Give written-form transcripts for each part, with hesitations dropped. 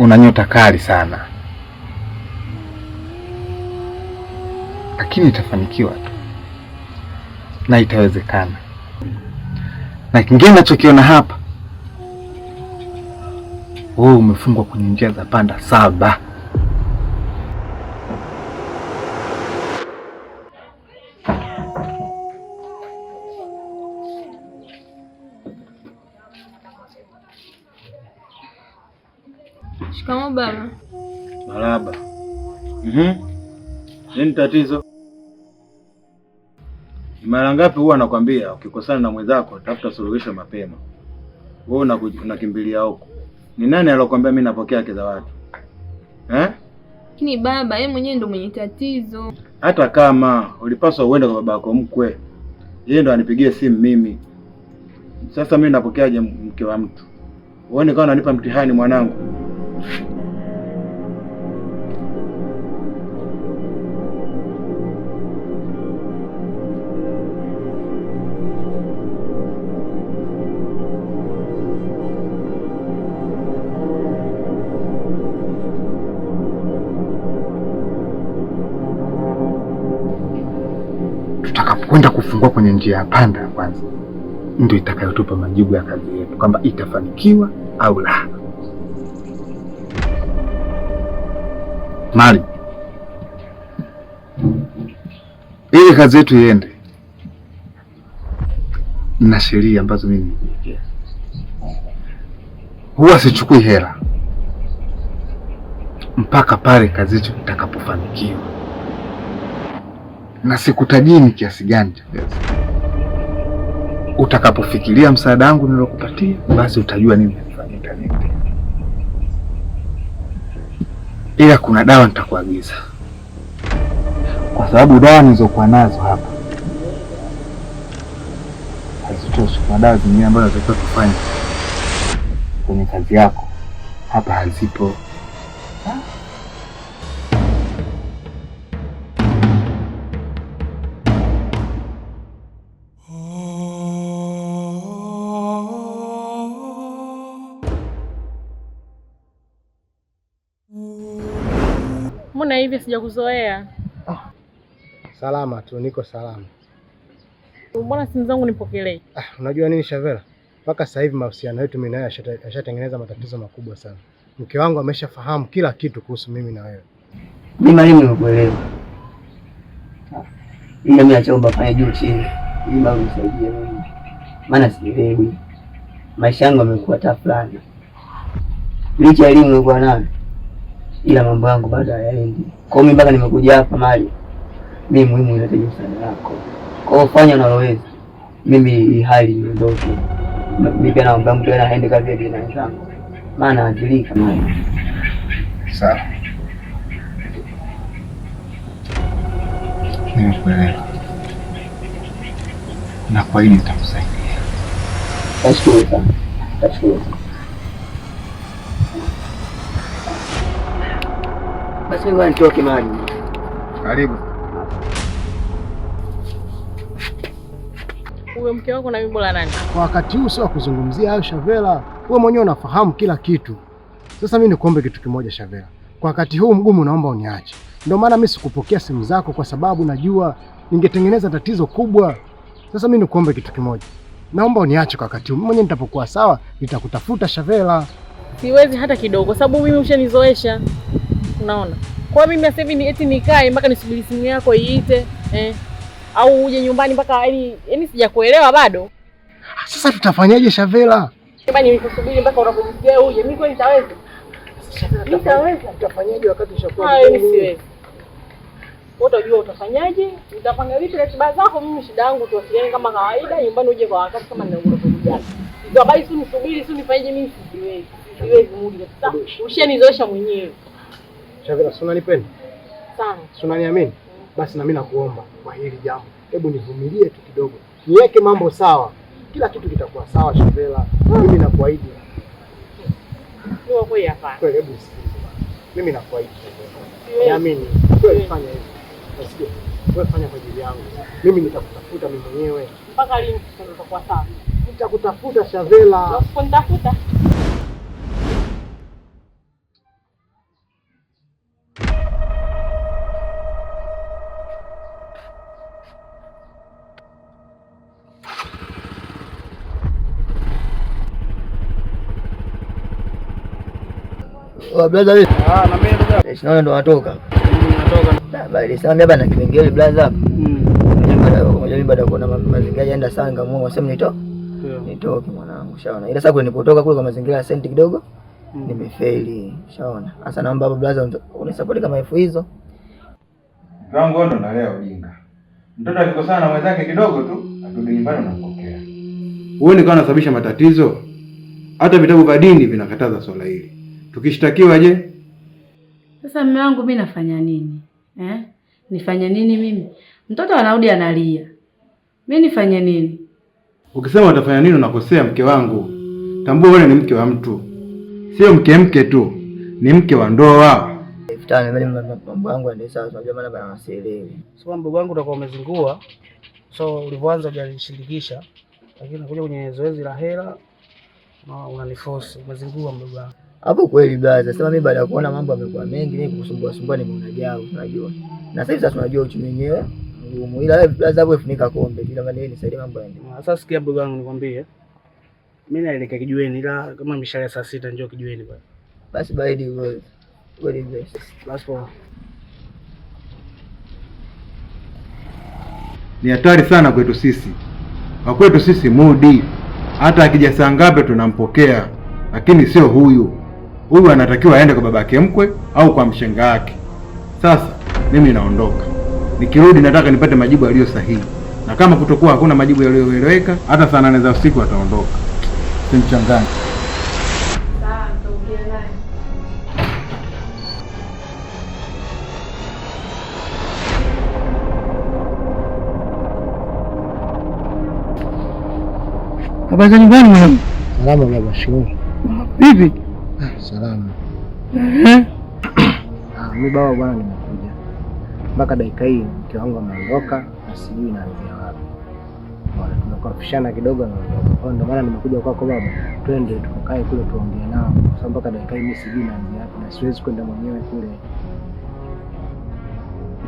Una nyota kali sana, lakini itafanikiwa tu na itawezekana. Na kingine nachokiona hapa, wewe umefungwa kwenye njia za panda 7. Shikamoo baba. Marahaba. Nini tatizo? Mara ngapi huwa nakwambia ukikosana na mwenzako tafuta suluhisho mapema. Wewe unakimbilia huko. Ni nani aliyokuambia mimi napokea haki za watu? Eh? Lakini baba, yeye mwenyewe ndo mwenye tatizo. Hata kama ulipaswa uende kwa babako mkwe. Yeye ndo anipigie simu mimi. Sasa mimi napokeaje mke wa mtu? Uone kama unanipa mtihani mwanangu. Tutakapokwenda kufungua kwenye njia ya panda kwanza, ndio itakayotupa majibu ya kazi yetu kwamba itafanikiwa au la. Mali, ili kazi yetu iende, na sheria ambazo mimi nimejiwekea. Huwa sichukui hela mpaka pale kazi yetu itakapofanikiwa, na sikutajii ni kiasi gani cha pesa. Utakapofikiria msaada wangu nilokupatia, basi utajua nini nifanyika nini. Ila kuna dawa nitakuagiza, kwa sababu dawa nilizokuwa nazo hapa hazitoshi. Kuna dawa zingine ambazo natakiwa kufanya kwenye kazi yako hapa hazipo. Mbona hivi sijakuzoea? Salama tu, niko salama. Mbona simu zangu nipokelee? Unajua nini Shavera? Mpaka sasa hivi mahusiano yetu mimi na wewe yashatengeneza matatizo makubwa sana. Mke wangu ameshafahamu kila kitu kuhusu mimi na wewe. Mimi mwalimu nimekuelewa. Ila mimi nachoomba fanya juu chini ili baba unisaidie mimi. Maana sielewi. Maisha yangu yamekuwa tafrani. Licha ya elimu nilikuwa nayo, ila mambo yangu bado hayaendi. Kwa hiyo mimi mpaka nimekuja hapa mali, mimi muhimu inahitaji msaada wako. Kwa hiyo fanya unaloweza, mimi hii hali niondoke. Mimi pia naomba mtu tena aende kazi ya na wenzangu, maana athirika mali. Sawa, nimekuelewa na kwa hili nitakusaidia. Nashukuru sana, nashukuru sana. Basi mimi nitoke mali. Karibu. Huyo mke wako na mimi bora nani? Kwa wakati huu sio kuzungumzia hayo Shavera. Wewe mwenyewe unafahamu kila kitu. Sasa mimi nikuombe kitu kimoja Shavera. Kwa wakati huu mgumu naomba uniache. Ndio maana mimi sikupokea simu zako kwa sababu najua ningetengeneza tatizo kubwa. Sasa mimi nikuombe kitu kimoja. Naomba uniache kwa wakati huu. Mimi mwenyewe nitapokuwa sawa nitakutafuta Shavera. Siwezi hata kidogo sababu mimi ushanizoesha. Unaona? Kwa mimi sasa hivi ni eti nikae mpaka nisubiri simu yako iite, au uje nyumbani mpaka yani sijakuelewa bado. Sasa tutafanyaje Shavera? Nyumbani nikusubiri mpaka unapojisikia uje. Mimi kweli nitaweza? Nitaweza. Tutafanyaje wakati ushakuwa? Mimi siwezi. Wewe utajua utafanyaje? Utapanga vipi ratiba zako? Mimi shida yangu tuwasiliane kama kawaida, nyumbani uje kwa wakati kama ninavyokuja. Ndio habari, si nisubiri, si nifanyeje? Mimi siwezi. Siwezi muda kabisa. Ushanizoesha mwenyewe. Shavera, si unanipenda? Sana. Si unaniamini? Basi na mimi nakuomba kwa hili jambo, hebu nivumilie tu kidogo, niweke mambo sawa, kila kitu kitakuwa sawa Shavera. Mimi nakuahidi. Ni kweli hapana. Kweli, hebu nisikilize bwana. Mimi nakuahidi Shavera. Niamini. Kweli fanya hivyo. Nasikia. Wewe fanya kwa ajili yangu. Mimi nitakutafuta mimi mwenyewe. Mpaka lini tutakuwa sawa? Nitakutafuta Shavera. Usiponitafuta. Wa brother wewe. Ah, na mimi ndugu yangu. Sinaona ndo natoka. Natoka. Bali sasa mimi hapa na kipengele brother hapa. Mimi baada kuona mazingira yaenda sawa nikaamua wasema nitoke. Nitoke mwanangu, shaona. Ila sasa nilipotoka kule kwa mazingira ya senti kidogo nimefeli, shaona. Sasa naomba hapo brother unisupport kama elfu hizo. Wangu ndo nalea ujinga. Mtoto akikosana na mwenzake kidogo tu, akirudi nyumbani unampokea. Huoni kama unasababisha matatizo? Hata vitabu vya dini vinakataza swala hili. Tukishtakiwa je? Sasa mume wangu mimi nafanya nini? Nifanye nini mimi? Mtoto anarudi analia. Mimi nifanye nini? Ukisema utafanya nini unakosea mke wangu. Tambua wewe ni mke wa mtu. Sio mke tu, ni mke wa ndoa. 5000 mimi mambo yangu ndio sawa, unajua maana bana nasielewi. So mdogo wangu utakuwa umezingua. So ulivyoanza hujanishirikisha, lakini unakuja kwenye zoezi la hela na unaniforce, umezingua mdogo wangu. Hapo kweli brother, sema mimi baada ya kuona mambo yamekuwa mengi, mimi kukusumbua sumbua nimeona jao, unajua. Na sasa hivi tunajua uchumi wenyewe mgumu. Ila wewe brother hapo funika kombe, bila maana nisaidie mambo yaende. Sasa sikia mdogo wangu nikwambie. Mimi naelekea kijiweni, ila kama mishale saa 6 njoo kijiweni bwana. Basi baridi wewe. Kweli best. Basi poa. Ni hatari sana kwetu sisi. Kwa kwetu sisi Mudi hata akija saa ngapi tunampokea, lakini sio huyu. Huyu anatakiwa aende kwa babake mkwe au kwa mshenga wake. Sasa mimi naondoka. Nikirudi nataka nipate majibu yaliyo sahihi. Na kama kutokuwa hakuna majibu yaliyoeleweka, hata saa 8 za usiku ataondoka. Simchanganye. Sawa, nitaongea naye. Habari za nyumbani mwanangu? Salama baba, shikamoo. Vipi? Salama. Mimi baba bwana nimekuja. Mpaka dakika hii mke wangu ameondoka na sijui naanzia wapi. Bwana tumekofishana kidogo na ameondoka. Kwa ndio maana nimekuja kwako baba. Twende tukakae kule tuongee nao. Kwa sababu mpaka dakika hii mimi sijui naanzia wapi na siwezi kwenda mwenyewe kule.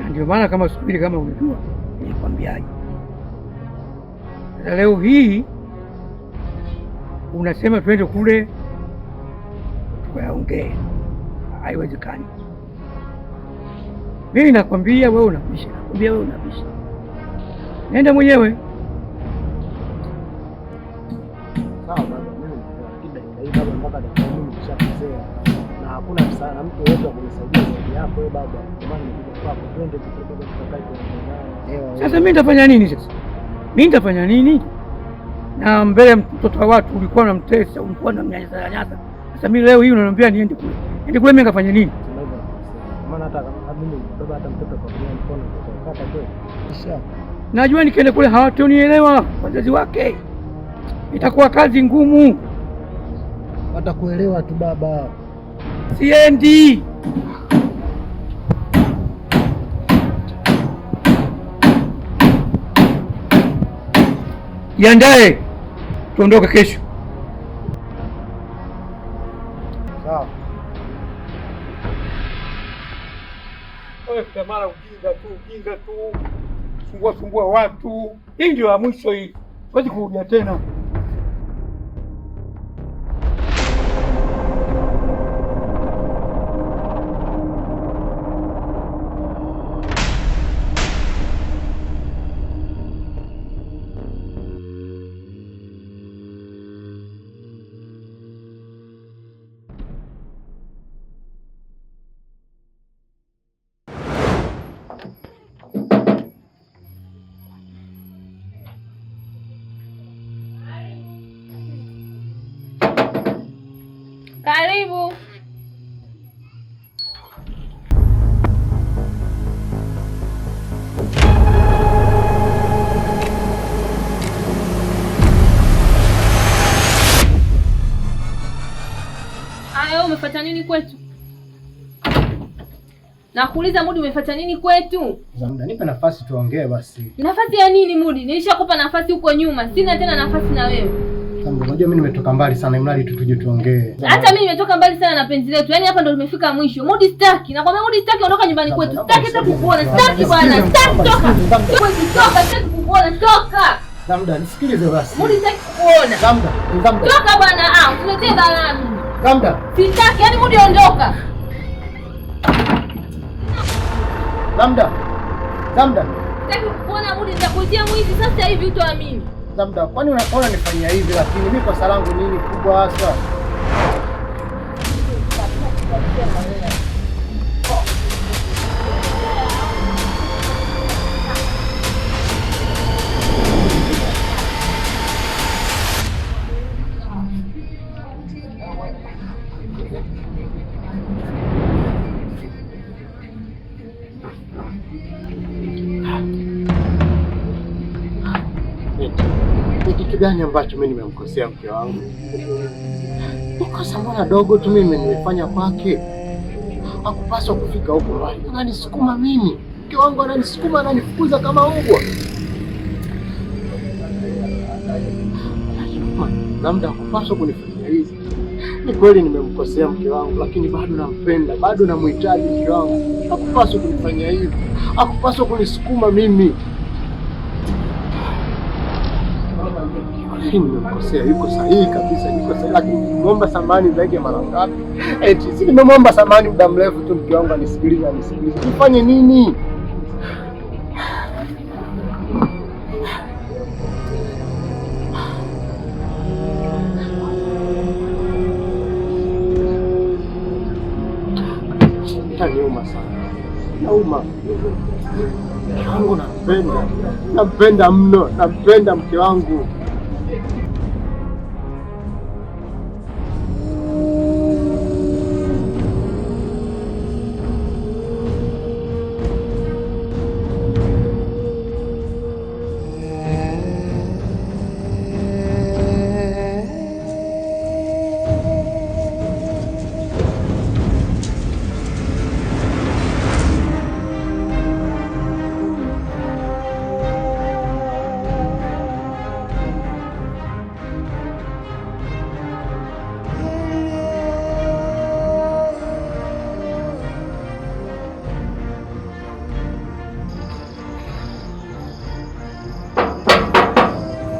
Na ndio maana kama siku ile kama unajua nilikwambiaje. Sasa leo hii unasema twende kule tukaongee. Haiwezekani. Mimi nakwambia wewe unabisha, nakwambia wewe unabisha. Nenda mwenyewe. Sawa baba, mimi naelewa, lakini dakika hii baba, mpaka dakika hii mimi nishakosea na hakuna msaada mtu yeyote wa kunisaidia zaidi yako wewe baba. Ndio maana nimekuja kwako, twende tukule baba, tukakae tuongee nao. Sasa mimi nitafanya nini sasa? Mimi nitafanya nini? Na mbele mtoto wa watu ulikuwa unamtesa, ulikuwa unamnyanyasa nyanyasa. Sasa mimi leo hii unaniambia niende kule. Niende kule mimi nikafanya nini? Sema hivyo nakosea. Maana hata kama mimi baba, hata mtoto kwa mkono utakata kweli. Kisha Najua nikienda kule hawatonielewa wazazi wake. Itakuwa kazi ngumu. Watakuelewa tu baba. Siendi. Jiandae tuondoke kesho. Sawa. Wewe kila mara ujinga tu, sumbua sumbua watu. Hii ndio ya mwisho hii, siwezi kurudia tena. Karibu. Aya, umefuata nini kwetu? Nakuuliza Mudi, umefuata nini kwetu? Zamda, nipe nafasi tuongee basi. Nafasi ya nini Mudi? Nilishakupa nafasi huko nyuma, sina tena nafasi na wewe. Zamda, unajua mimi nimetoka mbali sana, imradi tu tuje tuongee. Hata mimi nimetoka mbali sana na penzi letu. Yaani hapa ndo tumefika mwisho. Mudi sitaki. Nakwambia Mudi sitaki, ondoka nyumbani kwetu. Sitaki hata kukuona. Sitaki bwana. Sitaki, toka. Kwetu toka, sitaki kukuona. Toka. Zamda, nisikilize basi. Mudi sitaki kukuona. Zamda, Zamda. Toka bwana. Ah, usiletee balaa mimi. Zamda. Sitaki, yani Mudi ondoka. Zamda. Zamda. Sitaki kukuona Mudi, nitakuitia mwizi sasa hivi utaamini. Zamda, kwani unaona nifanyia hivi lakini mimi kosa langu nini kubwa hasa? Ni kitu gani ambacho mimi nimemkosea mke wangu? Ni kosa mbona dogo tu mimi nimefanya kwake. Hakupaswa kufika huko mbali. Ananisukuma mimi. Mke wangu ananisukuma, ananifukuza kama mbwa. Labda hakupaswa kunifanyia hivi. Ni kweli nimemkosea mke wangu, lakini bado nampenda, bado namhitaji mke wangu. Hakupaswa kunifanyia hivi. Hakupaswa kunisukuma mimi. Nimemkosea, yuko sahihi kabisa, yuko sahihi, lakini nimemwomba samani zaidi ya mara ngapi? Eti si nimemwomba samani muda mrefu tu, mke wangu anisikilize, anisikilize. Nifanye nini? Itaniuma sana, nauma. Mke wangu nampenda, nampenda mno, nampenda mke wangu.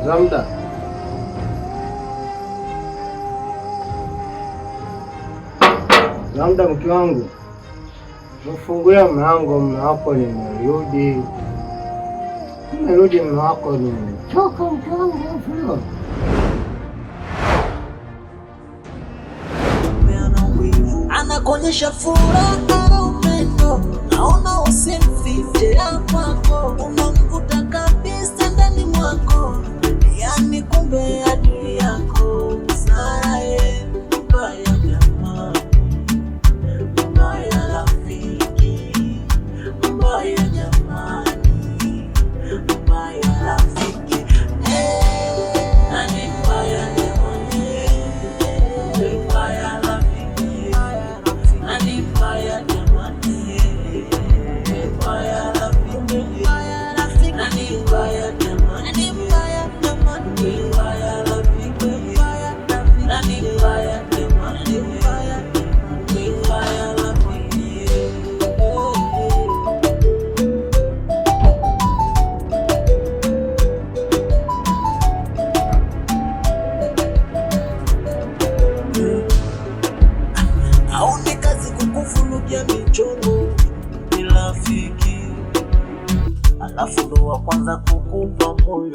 Zamda. Zamda, mke wangu, mfungulia mlango, mume wako nimerudi. Nimerudi, mume wako nimechoka, mke wangu afu. Anakuonyesha furaha na upendo, naona usimfiche kwako, unamvuta kabisa ndani mwako, yani kumbe adui yako. Sara mbaya jamaa, mbaya rafiki, mbaya jamani, mbaya rafiki, nani mbaya jamani, mbaya rafiki, nani mbaya jamani, mbaya rafiki, nani mbaya jamani, mbaya jamani, mbaya rafiki, nani mbaya jamani, mbaya rafiki. Aone kazi kukuvurugia michongo ni rafiki, alafu ndo wa kwanza kukupa moyo.